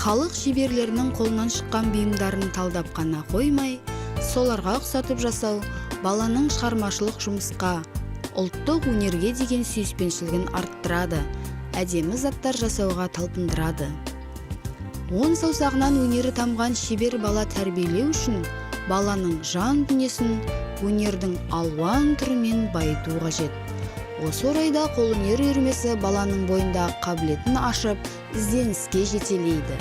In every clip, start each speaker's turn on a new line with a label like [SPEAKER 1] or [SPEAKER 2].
[SPEAKER 1] Халық шеберлерінің қолынан шыққан бұйымдарын талдап қана қоймай, соларға ұқсатып жасау баланың шығармашылық жұмысқа, ұлттық өнерге деген сүйіспеншілігін арттырады, әдемі заттар жасауға талпындырады. Он саусағынан өнері тамған шебер бала тәрбиелеу үшін баланың жан дүниесін өнердің алуан түрімен байыту қажет. Осы орайда қолөнер үйірмесі баланың бойындағы қабілетін ашып, ізденіске жетелейді.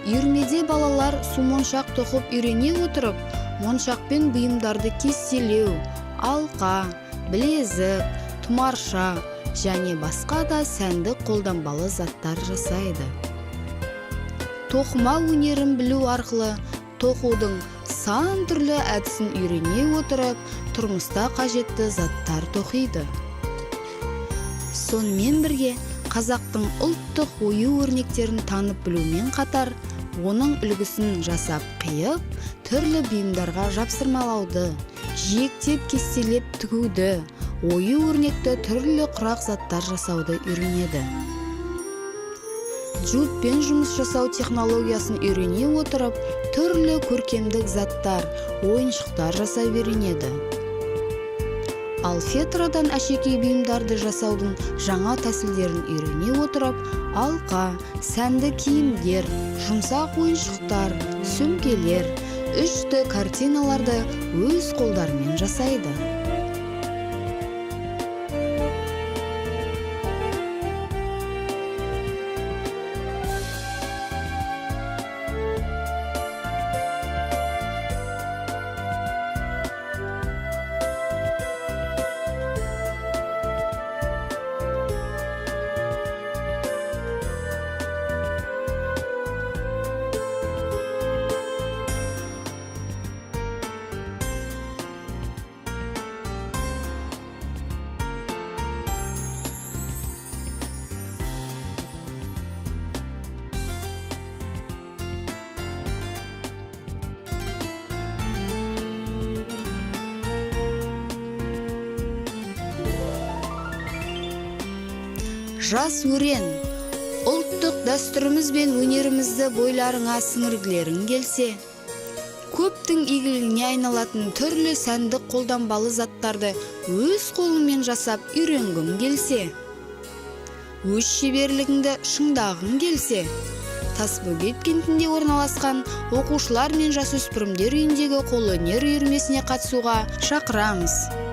[SPEAKER 1] Үйірмеде балалар сумоншақ тоқып үйрене отырып, моншақпен бұйымдарды кестелеу, алқа, білезік, тұмарша және басқа да сәнді қолданбалы заттар жасайды. Тоқыма өнерін білу арқылы тоқудың сан түрлі әдісін үйрене отырып, тұрмыста қажетті заттар тоқиды. Сонымен бірге қазақтың ұлттық ою өрнектерін танып білумен қатар, оның үлгісін жасап қиып, түрлі бұйымдарға жапсырмалауды, жиектеп кестелеп тігуді, ою өрнекті түрлі құрақ заттар жасауды үйренеді. Джутпен жұмыс жасау технологиясын үйрене отырып, түрлі көркемдік заттар, ойыншықтар жасай үйренеді. Ал фетрадан әшекей бұйымдарды жасаудың жаңа тәсілдерін үйрене отырып, алқа, сәнді киімдер, жұмсақ ойыншықтар, сөмкелер, 3D картиналарды өз қолдарымен жасайды. Жас өрен, ұлттық дәстүріміз бен өнерімізді бойларыңа сіңіргілерің келсе, көптің игілігіне айналатын түрлі сәндік қолданбалы заттарды өз қолыңмен жасап үйренгің келсе, өз шеберлігіңді шыңдағың келсе, Тасбөгет кентінде орналасқан оқушылар мен жасөспірімдер үйіндегі қолөнер үйірмесіне қатысуға шақырамыз.